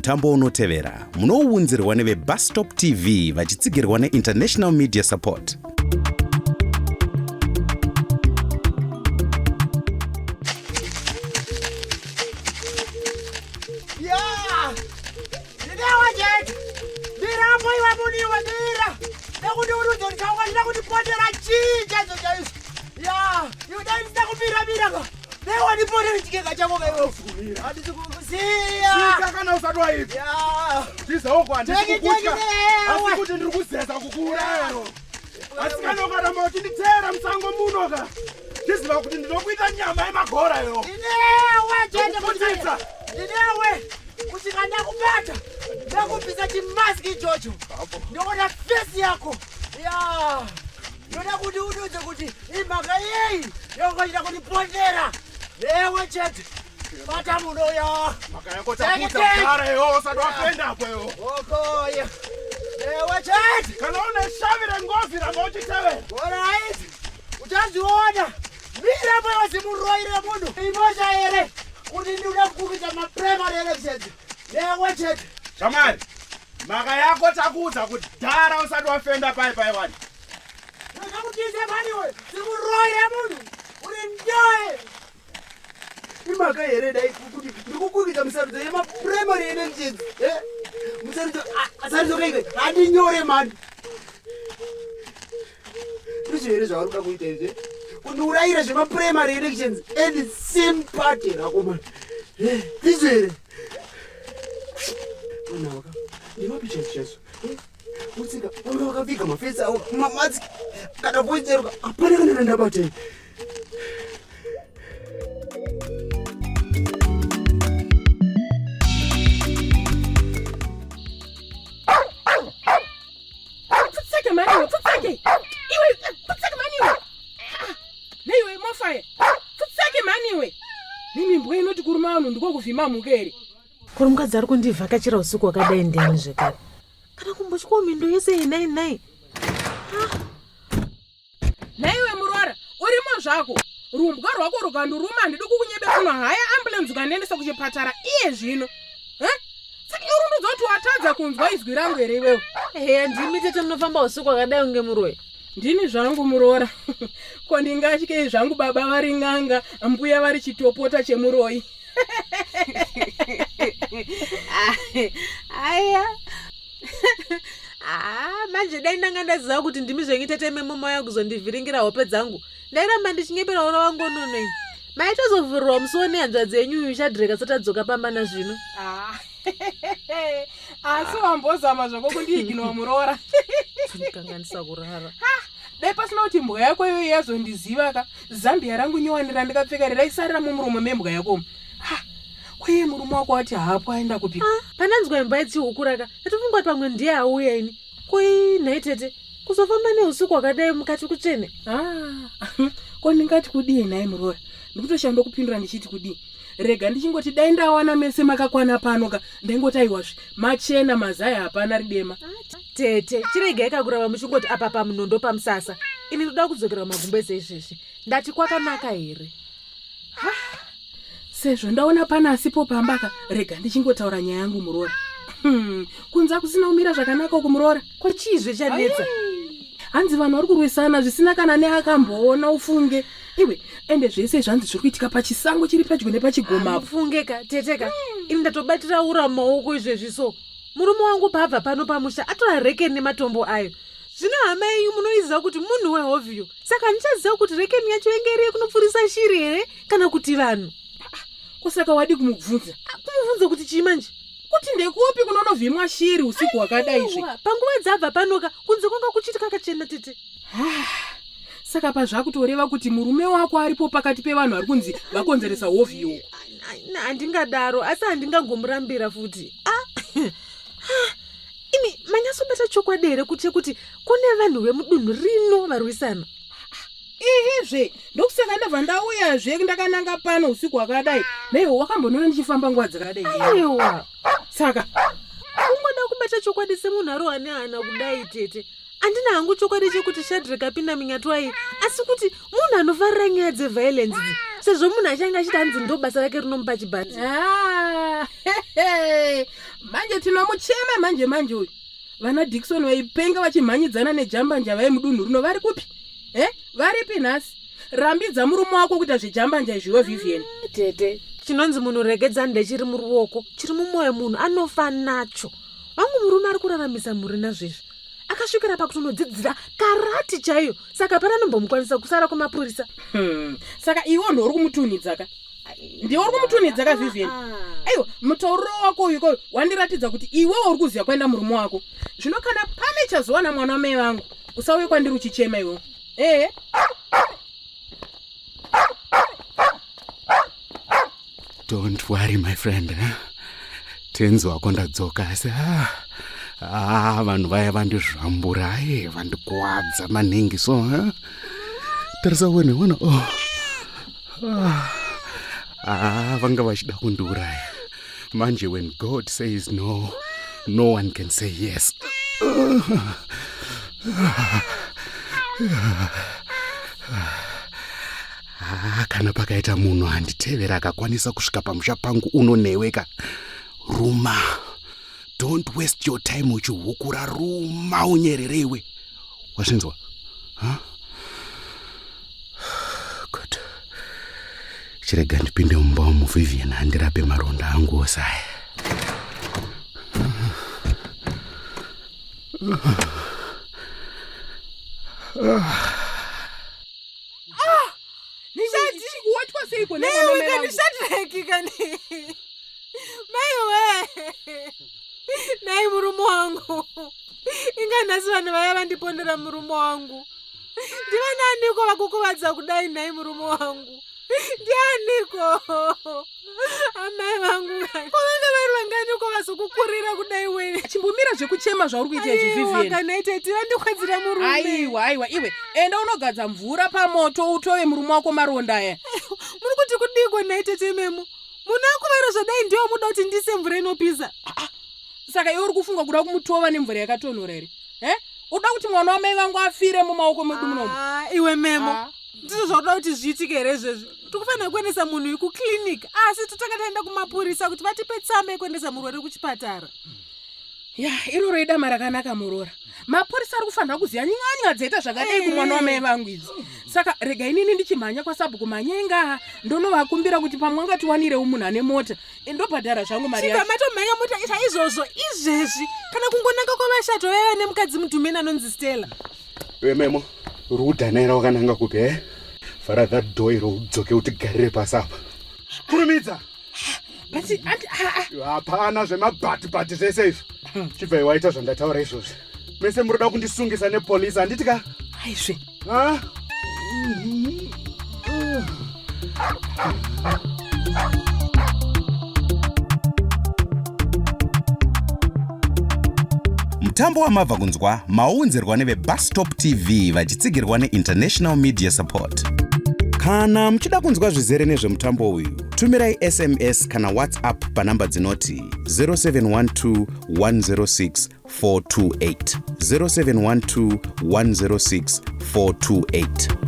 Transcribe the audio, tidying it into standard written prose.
Mutambo unotevera munouunzirwa neveBustop TV vachitsigirwa neInternational Media Support. Kana usati waibva tizawo handisi asi kuti ndiri kuzeza kukuuraya asi kana ukaramba uchinditeera musango muno ka chiziva kuti ndinokuita nyama yemagora iwo ndinewe chete kutitsa ndinewe kusvika ndakubata ndakubvisa chimaski ichocho ndoona fesi yako ya ndoda kuti udiudze kuti imhaka yei yaungaita kundipondera newe chete bata muno ya mhaka yako takudza kudhara iwo usati wafenda apo iwo okoya newe chete kana une shavi rengozi ramba uchitevera orit uchazviona mira mwewe zimuroyi remunhu imosha here kuti ndinoda kukuita maprimary elections newe chete shamwari mhaka yako takuudza kudhara usati wafenda pai pai wani ndakutiza mhani zimuroyi remunhu uri ndoye imhaka here dai kuti ndikukwikidza musarudzo yemaprimary elections eh? musarudzo sarudzo kaike handinyore mhani ndizvo here zvavari kuda kuita izvi kundiurayira zvemaprimary elections and same party rakomana eh, ndizvo here vanhu ava ndivapi chaizvo chaizvo eh, utsika vanga vakapfeka mafesi avo mamatsi kana voicheruka hapana kana randabatei Pfutseke mani iwe, pfutseke. Iwe, pfutseke mani iwe. Ah, Neiwe mofaya. Pfutseke mani iwe. Mimi mbwa inoti kuruma vanhu ndiko kuvhima mhuka here? Kuri mukadzi ari kundivhakachira usiku wakadai ndiani zvekare? Kana kumbotyawo mhindo yese iyi nai nai. Nhaiwe muroora, urimo zvako. Rumbwa rwako rukanduruma handidi kukunyebe kuno haya ambulance ukandiendesa kuchipatara iye zvino. Eh? Saka iwe urundudza kuti watadza kunzwa izwi rangu here iwewe? Heya ndimi tete munofamba usiku wakadai kunge muroyi. Ndini zvangu muroora. Ko ndingatyei zvangu baba vari n'anga, mbuya vari chitopota chemuroyi. Aya. Ah, manje dai ndanga ndaziva kuti ndimi zvenyu tete memo mauya kuzondivhiringira hope dzangu ndairamba ndichinyepera ura wangu unono imi maitozovhurirwa musuwo nehanzvadzi yenyu uyu shadreka satadzoka pamba nazvino Ah. Asi wambozama zvako kundiignore muroora. Kanganisa kurara Dai pasina kuti mbwa yako iyoyo yazondiziva ka, zambia rangu nyowani randikapfeka raisarira mumuromo membwa yako. Ha, kweye murume wako wati haapo aenda kupi? Ah, pandanzwa imbwa ichihukuraka ndatofunga kuti pamwe ndiye auya ini koi nhai tete kuzofamba neusiku hwakadai mukati kutsvene Ah, ko ndingati kudii nhai muroora? Ndikutoshanda kupindura ndichiti kudii? Rega ndichingoti dai ndawana mese makakwana pano ka, ndaingoti aiwazve machena mazai hapana ridema. Tete chiregai kakurava muchingoti apa pamunondo pamusasa ini ndoda kudzokera kumagumbeze izvezvi ndati kwakanaka here Sezvo ndaona pana asipo pamba ka, rega ndichingotaura nyaya yangu muroora. Kunze hakusina kumira zvakanaka uku muroora. Ko chiizve chanetsa? Hanzi vanhu vari kurwisana zvisina kana neakamboona ufunge. Iwe, ende zvese zvanzi zviri kuitika pachisango chiri pedyo nepachigomo apo. Ufunge ka tete ka ini ndatobatira ura mumaoko izvezvi so murume wangu paabva pano pamusha atora rekeni nematombo ayo zvino hama yenyu munoiziva kuti munhu wehovhiyo saka handichaziva kuti rekeni yacho yenge iri yekunopfurisa shiri here kana kuti vanhu Kusaka wadi kumubvunza Ah, kumubvunza kuti chii manje kuti ndekupi kunonovhimwa shiri usiku hwakadaizve. Aiwa, panguva dzabva panoka kunze kwanga kuchiti kakachena tete Saka pazvakutoreva kuti murume wako aripo pakati pevanhu vari kunzi vakonzeresa hovhiyo uku. Handingadaro asi handingangomurambira futi ah. Imi manyatsobata chokwadi here kuti chekuti kune vanhu vemudunhu rino varwisana? Ihizve ndokusaka ndabva ndauyazve ndakananga pano usiku hwakadai. Naiwo wakambonona ndichifamba nguva dzakadai. Aiwa. Saka kungoda kubata chokwadi semunhu arohwa nehana kudai tete. Andina hangu chokwadi chekuti Shadreck apinda minyatwa iyi asi kuti munhu anofarira nyaya dzeviolence idzi sezvo munhu achange achiti hanzi ndo basa rake rinomupa chibhati. Ah, Manje tinomuchema manje manje uyu. Vana Dickson vaipenga vachimhanyidzana nejambanja vaye mudunhu rino vari kupi? Eh? Varipi nhasi? Rambidza murume wako kuita zvejambanja izviwo Vivian. Tete, chinonzi munhu regedza ndechiri muruoko, chiri mumwoyo munhu anofa nacho. Wangu murume ari kuraramisa mhuri nazvezvi. Akasvikira pakutonodzidzira karati chaiyo, saka hapana anombomukwanisa kusara kwemapurisa. Saka iwe ndouri kumutunhidza ka? Ndiwe uri kumutunhidza ka Vivian? Ah. Aiwa, mutauriro wako uyu koyu wandiratidza kuti iwewe uri kuziva kwaenda murume wako. Zvino kana pane chazowana mwana wamai vangu, usauye kwandiri uchichema iwewe. Ehe. Don't worry my friend. Eh? Tenzi wako ndadzoka asi ah, ah, vanhu vaya vandizvambura aye vandikuwadza maningi so eh? Tarisa uone ona oh. Ah, ah, vanga vachida kundiuraya manje when God says no, no one can say yes. Ah, kana pakaita munhu anditevera akakwanisa kusvika pamusha pangu uno newe ka ruma don't waste your time uchihukura ruma unyerere iwe wazvinzwa huh? Good. Chirega ndipinde mumba umu Vivian andirape maronda angu ose aya. Kuwatwa seiko nemwana Maiwe mai kani vangu? Shadrack kani. Maiwe. Nhai murume wangu. Inga nhasi vanhu vaya vandipondera murume wangu. Ndivananiko vakukuvadza kudai nhai murume wangu? Ndianiko? Amai vangu kani. Ko vanga vari vanganiko vazokukurira kudai wena? Chimbomira zvekuchema zvauri kuita izvi Aiwa Vivian. kana itete vandikwadzira murume. Aiwa, aiwa, iwe enda unogadza mvura pamoto utove murume wako maronda aya. Muri kuti kudiko nhai tete memo? Munhu akuvara zvadai ndiwo muda kuti ndise mvura inopisa. Saka iwe uri kufunga kuda kumutova nemvura yakatonhora here? Eh? Uda kuti mwana wamai vangu afire mumaoko medu munomu? Ah, iwe Memo. Ah. Ndizvo zvauda kuti zviitike here izvezvi? Tikufanira kuendesa munhu uyu kuclinic asi totanga taenda kumapurisa kuti vatipe tsamba yekuendesa murwere kuchipatara. Ya, iroro idama rakanaka muroora. Mapurisa ari kufanira kuziva nyanya dzaita zvakadai kumwana wamai vangu idzi. Saka rega inini ndichimhanya kwasabhuku Manyenga ndonovakumbira kuti pamwe angatiwanirewo munhu ane mota. Ndobhadhara zvangu mari Chibva yacho. matomhanya mota ita izvozvo izvezvi kana kungonanga kwavashato vaiva nemukadzi mudhumeni anonzi Stella. Iwe Memo, uri kudhanaira wakananga kupi eh? Vhara that door iro udzoke utigarire pasi apa. Kurumidza. But ati ah, ah. Hapana zvemabhatibhati zvese izvo. Chibva waita zvandataura izvozvi. Mese muri kuda kundisungisa nepolisi handiti ka? Aizve. Ah? Mutambo wamabva kunzwa maunzirwa neveBustop TV vachitsigirwa neInternational Media Support. Kana muchida kunzwa zvizere nezvemutambo uyu, tumirai SMS kana WhatsApp panamba dzinoti 0712 106 428, 0712 106 428.